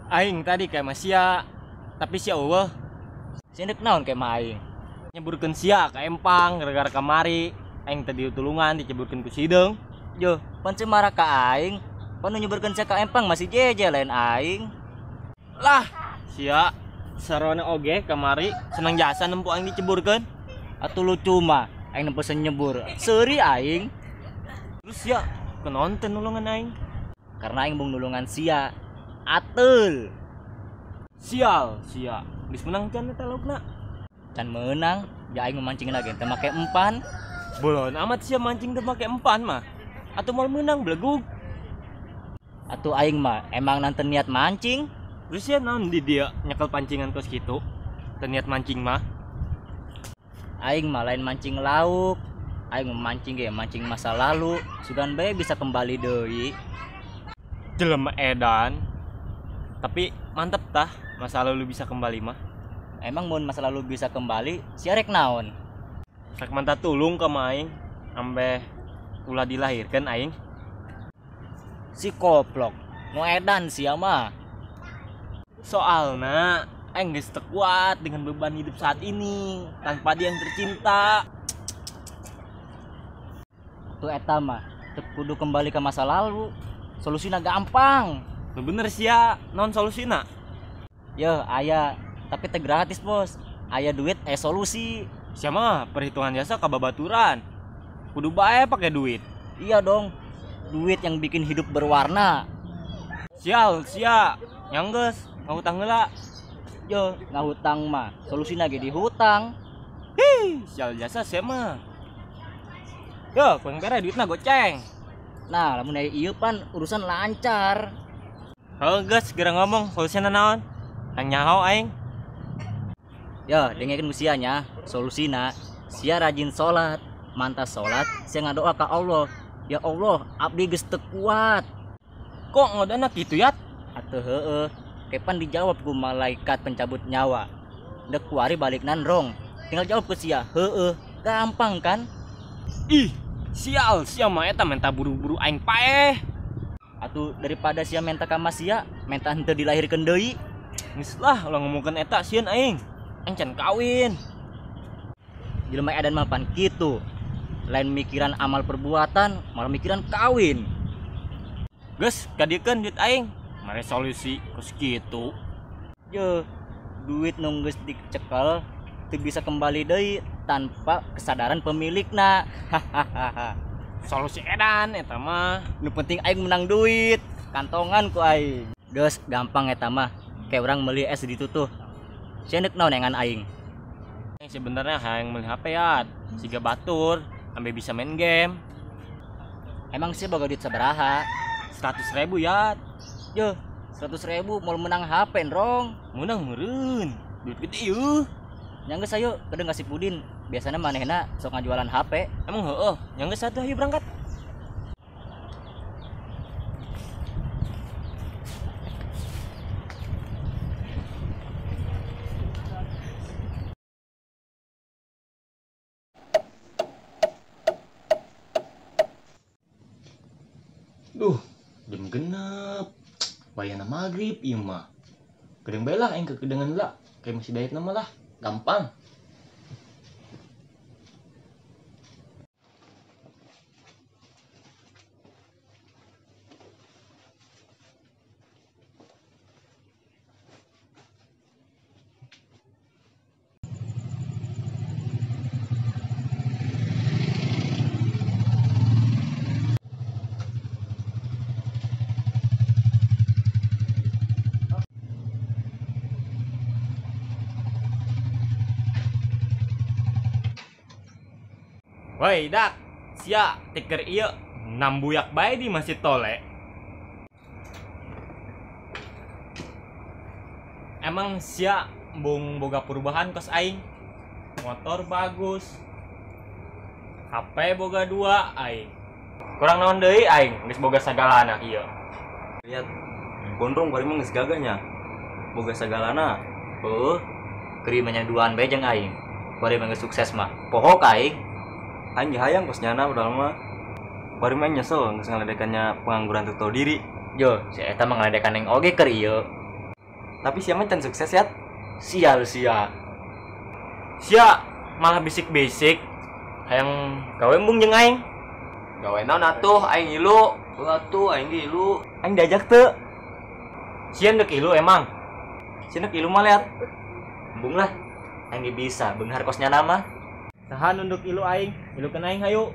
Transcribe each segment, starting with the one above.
Aing tadi kayak sia, tapi sia eueuh. Sia deuk naon kayak mah aing? Nyeburkeun sia ka empang gara-gara kamari. Aing tadi tulungan diceburkeun ku sideung. Yo, pan teu marah ka aing. Pan nu nyeburkeun sia ka empang masih jeje lain aing. Lah, sia sarona oge kamari senang jasa nempo aing diceburkeun. Atuh lucu mah, aing nempo nyebur. Seuri aing. Terus sia kunaon teu nulungan aing? Karena aing bung nulungan sia. Atul. Sial, sia. Geus menang can eta laukna? Can meunang, ya aing memancing lagi teu make empan. Bolon amat sia mancing teu make empan mah. Atuh moal meunang belegug. Atuh aing mah emang nanten niat mancing. Terus sia naon di dia nyekel pancingan kos kitu? Teu niat mancing mah. Aing mah lain mancing lauk. Aing memancing ge mancing masa lalu, sugan bae bisa kembali deui. Jelema edan. Tapi mantep tah, masa lalu bisa kembali mah. Emang mun masa lalu bisa kembali, sia rek naon? Rek manta tulung ka aing, ambeh ulah dilahirkeun aing. Si koplok, nu edan sia mah. Soalna aing geus teu kuat dengan beban hidup saat ini tanpa dia yang tercinta. Tuh eta mah, teu kudu kembali ke masa lalu. Solusina gampang. Bener sia, non solusina? Yo, aya, tapi teu gratis, Bos. Aya duit, aya solusi. Sia mah perhitungan jasa ka babaturan. Kudu bae pake duit. Iya dong. Duit yang bikin hidup berwarna. Sial, sia. Yang geus, ngahutang heula. Yo, ngahutang mah solusina ge dihutang. Hih, sial jasa sia mah. Yo, kurang bere duitna goceng. Nah, lamun aya ieu pan urusan lancar. Heuh geus, segera ngomong solusina naon? Hayang nyaho aing. Yo, dengekeun ku sia nya, solusina sia rajin salat, mantas salat, sia ngadoa ka Allah. Ya Allah, abdi geus teu kuat. Kok ngodana kitu yat? Atuh heueuh, kepan dijawab ku malaikat pencabut nyawa. Dek kuari balik nandrong. Tinggal jawab ke sia, heueuh, gampang kan? Ih, sial, sia mah eta menta buru-buru aing paeh. Atuh daripada sia menta ka sia, menta henteu dilahirkeun deui. Geus lah, ulah ngomongkeun eta sieun aing. Aing can kawin. Jelema edan mah pan kitu. Lain mikiran amal perbuatan, malah mikiran kawin. Geus, kadiekeun duit aing. Mare solusi kos kitu. Yo, duit nu geus dicekel teu bisa kembali deui tanpa kesadaran pemilikna. Hahaha. Solusi edan eta mah. Nu penting aing menang duit, kantongan ku aing. Geus gampang eta mah. Kayak orang meuli es ditutuh. Sia neuk naon nengan aing? Aing sebenarnya hayang meuli HP ya, siga batur, ambe bisa main game. Emang sih boga duit sabaraha? 100.000 ya. Yo, 100.000 mau menang HP nrong. Menang meureun. Duit gede yeuh. Nya geus ayo kedeung ka si Pudin. Biasana manehna sok ngajualan HP. Emang heueuh, nya geus atuh ayo berangkat. Duh, jam genep. Wayana maghrib ieu mah. Kedeung bae lah aing kekedengan heula. Kayak masih diet nama lah, gampang. Woi dak, sia tiker ieu nambuyak bae di masjid tole. Emang sia bung boga perubahan kos aing. Motor bagus. HP boga 2 aing. Kurang naon deui aing geus boga sagalana ieu. Lihat, gondrong bari mah geus gagahnya. Boga sagalana. Heuh, keur mah duaan bae jeung aing. Bari mah geus sukses mah. Poho ka aing. Aing ge hayang kos nyana padahal mah. Bari mah nyesel geus ngaledekannya pengangguran teu tahu diri. Yo, si eta mah ngaledekan aing oge keur ieu. Tapi sia mah can sukses ya. Sial sia. Sia malah bisik-bisik hayang gawe embung jeung aing. Gawe naon atuh aing ilu. Heuh atuh aing ge ilu. Aing diajak teu. Sia ndek ilu emang. Sia ndek ilu mah liat. Embung lah. Aing ge bisa beunghar kosnya nama. Saha nunduk ilu aing, ilukeun aing hayu.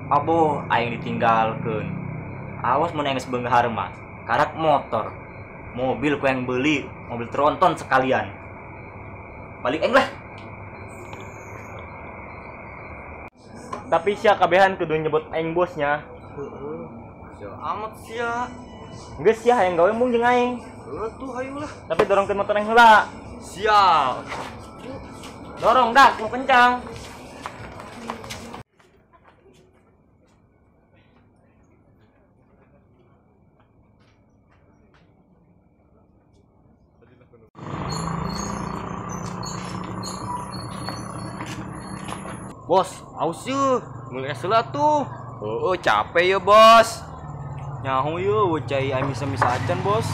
Aboh aing ditinggalkeun. Awas mun aing geus beunghar mah, karak motor, mobil ku yang beli, mobil tronton sekalian. Balik aing lah. Tapi sia kabehan kudu nyebut aing bosnya. Heeh. Sia amat sia. Geus sia hayang gawe embung jeung aing. Heuh tuh hayu lah. Tapi dorongkeun motor aing heula. Siap. Dorong dah, mau kencang. Bos, aus yeuh. Mulai heula tuh. Heueuh, capek ya, Bos. Nyaho yeuh, cai aing misa-misa acan, Bos.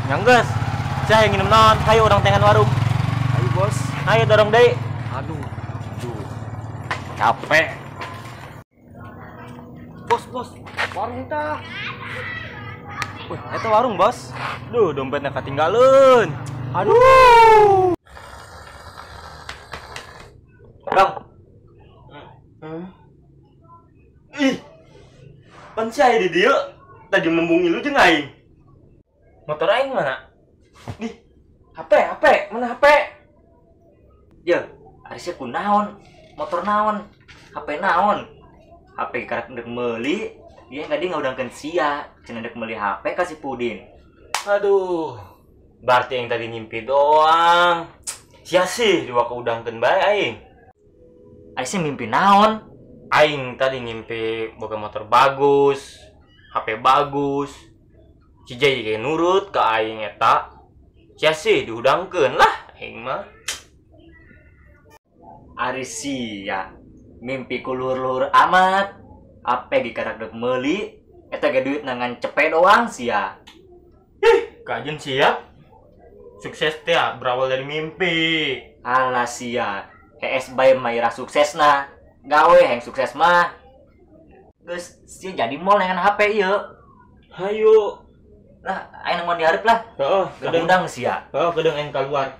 Nya geus. Sia hayang nginum naon? Hayu urang tengan warung. Ayo, Bos. Ayo dorong deui. Aduh. Aduh. Capek. Bos, bos, warung tah. Wih, eta warung, Bos. Duh, dompetnya ketinggalan. Aduh. Bang. Ih. Pan sia di dieu tadi membungi lu jeung aing. Motor aing mana? Nih, HP, HP, mana HP? Ye, ari sia kunaon? Motor naon? HP naon? HP karak ndek meuli, dia tadi ngaudangkeun sia, cenah ndek meuli HP ka si Pudin. Aduh, berarti yang tadi ngimpi doang. Sia sih dua keudangkeun bae aing. Ari sia mimpi naon? Aing tadi ngimpi boga motor bagus, HP bagus. Si Jay kayak nurut ke aing eta. Sia sih diudangkeun lah aing mah. Ari sia mimpi ku luhur-luhur amat. HP ge karak dek meuli, eta ge duit ngan cepe doang sia. Ih, kajen sia. Sukses teh berawal dari mimpi. Alah sia, hees bae mah ira suksesna. Gawe yang sukses mah. Geus sia jadi mall dengan HP ieu. Hayu. Lah, aing mau dihareup lah. Heeh, kedeung undang sia. Heeh, kedeung aing keluar.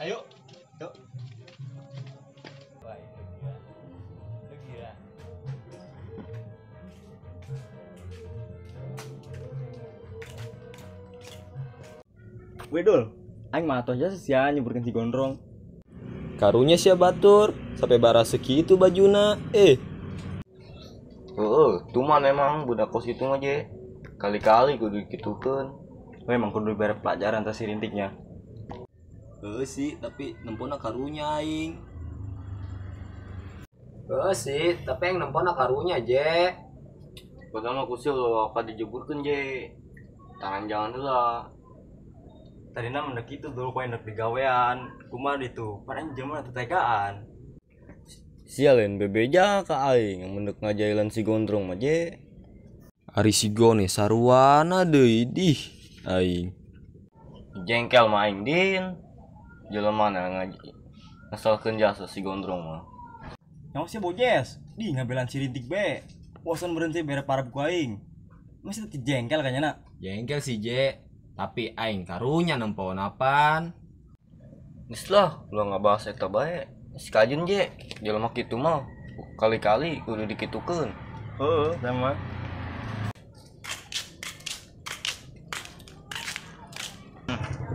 Ayo, yuk. Wah, itu dia. Itu gila. Weh, Dul. Aing mah atuh jasa sia nyeburkeun si Gondrong. Karunya sia batur, sampai bara sekitu bajuna. Heeh, tuman emang budak kos itu mah je. Kali-kali kudu dikitukeun. Memang kudu dibere pelajaran tas si rintiknya. Heeh sih, tapi nempona karunya aing. Heeh sih, tapi yang nempona karunya je. Pertama kusil lo akan dijeburkeun je. Tangan jangan heula. Tadina mendek itu dulu poin ndek digawean. Kumaha ditu? Padahal jelema tetekaan. Sialen bebeja ka aing mendek ngajailan si Gondrong mah je. Ari si Gone saruana deui dih aing. Jengkel mah aing din. Jelema na ngeselkeun jasa si Gondrong mah. Nyawa sia bojes, di ngabelan si rintik be. Bosan berhenti bere parab ku aing. Masih tetep jengkel kayaknya nak. Jengkel sih je, tapi aing karunya nempon apaan. Geus lah, ulah ngabahas eta bae. Si kajun je, jelema kitu mah kali-kali kudu dikitukeun. Heeh, sama.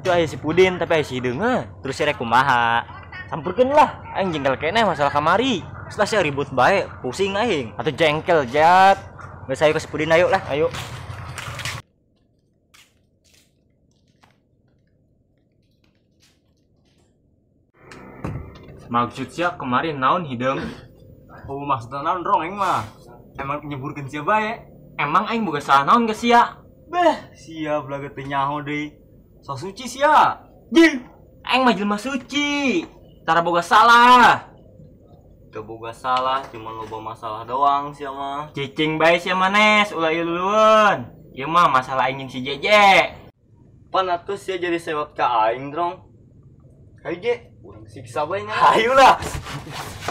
Itu aya si Pudin tapi aya si Hideung. Terus rek kumaha? Sampurkeun lah, aing jengkel keneh masalah kamari. Setelah sia ribut bae, pusing aing. Atuh jengkel jat. Geus ayo ke si Pudin ayo lah. Ayo. Maksud sia kemarin naon Hideung? Oh maksudna naon rong aing mah. Emang nyeburkeun sia bae. Emang aing boga salah naon ke sia? Beh, sia belaga teu nyaho deui. Sok suci sia. Jing, aing mah jelema suci. Tara boga salah. Teu boga salah, cuma loba masalah doang sia mah. Cicing bae sia manes, ulah ilueun. Ieu mah masalah aing jeung si Jeje. Pan atuh sia jadi sewot ka aing, Drong. Hayu Je, urang siksa bae nya. Hayu lah.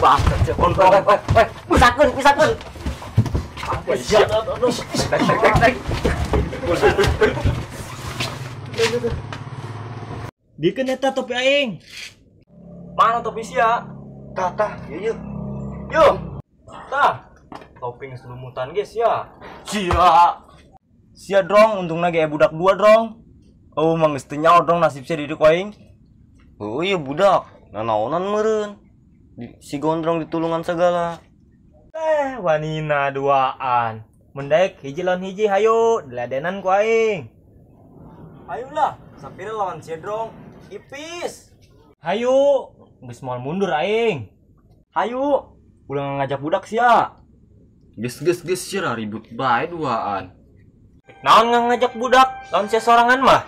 Bangsat sia kontrol. Woi, pisakeun, pisakeun. Sia. Tarik, tarik, tarik. Dikeun eta topi aing. Mana topi sia? Tah, tah, ieu yeuh. Yo. Tah. Topi geus lumutan ge sia. Sia. Sia drong, untungna ge budak dua drong. Oh, mah geus teu nyaho drong nasib sia di dieu ku aing. Oh iya budak, nanaonan meureun. Si Gondrong ditulungan segala. Wanina duaan. Mun daek hiji lawan hiji hayu, diladenan ku aing. Ayolah, sapira lawan sia drong. Ipis. Hayu, geus moal mundur aing. Hayu, ulah ngajak budak sia. Geus geus geus sia ribut bae duaan. Naon ngajak budak lawan sia sorangan mah?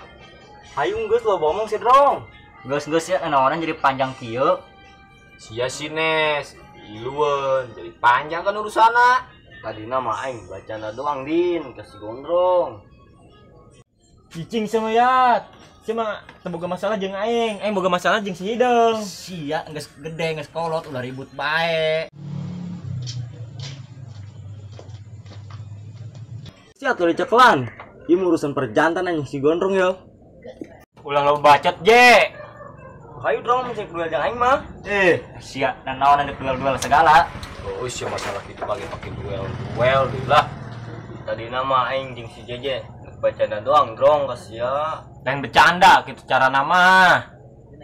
Hayu geus lo bomong sia drong. Geus-geus ya nanaonan jadi panjang kieu. Sia si Nes, ilueun jadi panjang kan urusanna. Tadina mah aing bacana doang Din ke si Gondrong. Cicing sama Yat. Sia mah teu boga masalah jeung aing, aing boga masalah jeung si Hideung. Sia geus gede geus kolot ulah ribut bae. Sia tuh diceklan. Ieu urusan perjantan anjing si Gondrong yo. Ulah lo bacot je. Hayu drong mencek duel jeung aing mah. Sia nanaonan deuk duel-duel segala. Oh, sia masalah kitu pake duel-duel deui lah. Tadina mah aing jeung si Jeje bacana doang drong ka sia. Lain bercanda kitu carana mah.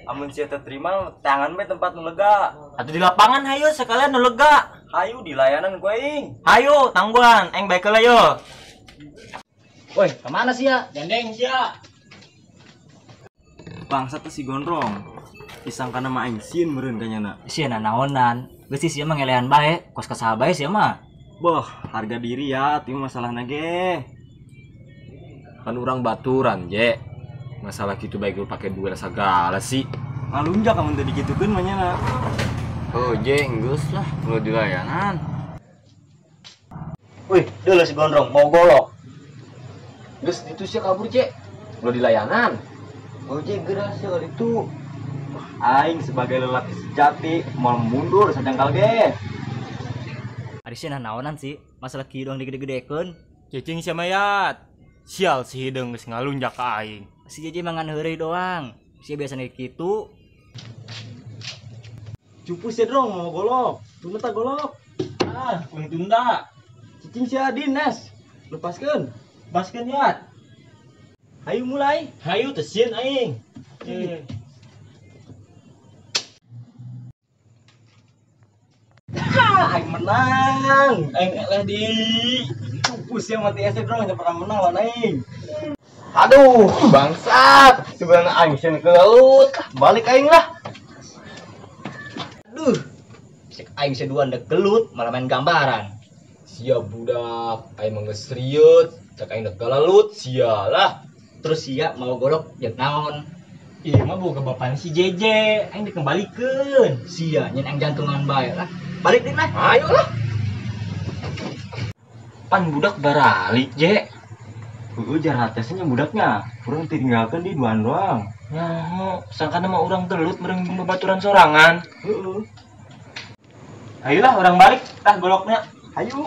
Amun sia teu terima tangan bae tempat nu lega. Atuh di lapangan hayu sekalian nu lega. Hayu di layanan ku aing. Hayu tangguhan aing bae heula yo. Woi, kemana sia? Gandeng sia. Bangsat tuh si Gondrong. Disangkana mah aing sieun meureun ka nyana. Sia nanaonan. Geus sih sia mah ngelehan bae, kos ka saha bae sia mah. Boh, harga diri ya, ieu masalahna ge. Kan urang baturan, Je. Masalah kitu bae kudu pake duel sagala sih. Ngalunjak amun teu dikitukeun mah nyana. Oh, Je, geus lah, ulah dilayanan. Wih, deuleu si Gondrong mau golok. Geus ditu sia kabur, Je. Ulah dilayanan. Oh, Je, geura sia ka ditu. Aing sebagai lelaki sejati mau mundur sajangkal ge. Ari sia nanaonan sih, masalah kieu doang digede-gedekeun. Cicing sia mayat. Sial si Hideung geus ngalunjak ka aing. Si Jeje mangan heureuy doang. Sia biasana kitu. Cupu sia drong mau golok. Tunda ta golok. Ah, kuing tunda. Cicing sia dinas. Lepaskeun. Lepaskeun yat. Hayu mulai. Hayu teu sieun aing. Aing menang. Aing eleh di. Cupu sia mati ese drong teu pernah menang lawan aing. Aduh, bangsat. Sebenarnya aing sieun gelut. Balik aing lah. Aduh. Cek aing seduan dek gelut malah main gambaran. Sia budak, aing mah geus serius, cek aing dek galalut, sia lah. Terus sia mau golok jeung naon? Ieu mah boga bapana si Jeje, aing dikembalikeun. Sia nyen aing jantungan bae lah. Balik deui lah. Ayo lah. Pan budak baralik, Je. Heueuh jar hatesnya budaknya. Urang tinggalkeun di duaan doang. Nyaho, sangkana mah urang gelut meureun jeung babaturan sorangan. Heeh. Ayolah urang balik tah goloknya. Hayu.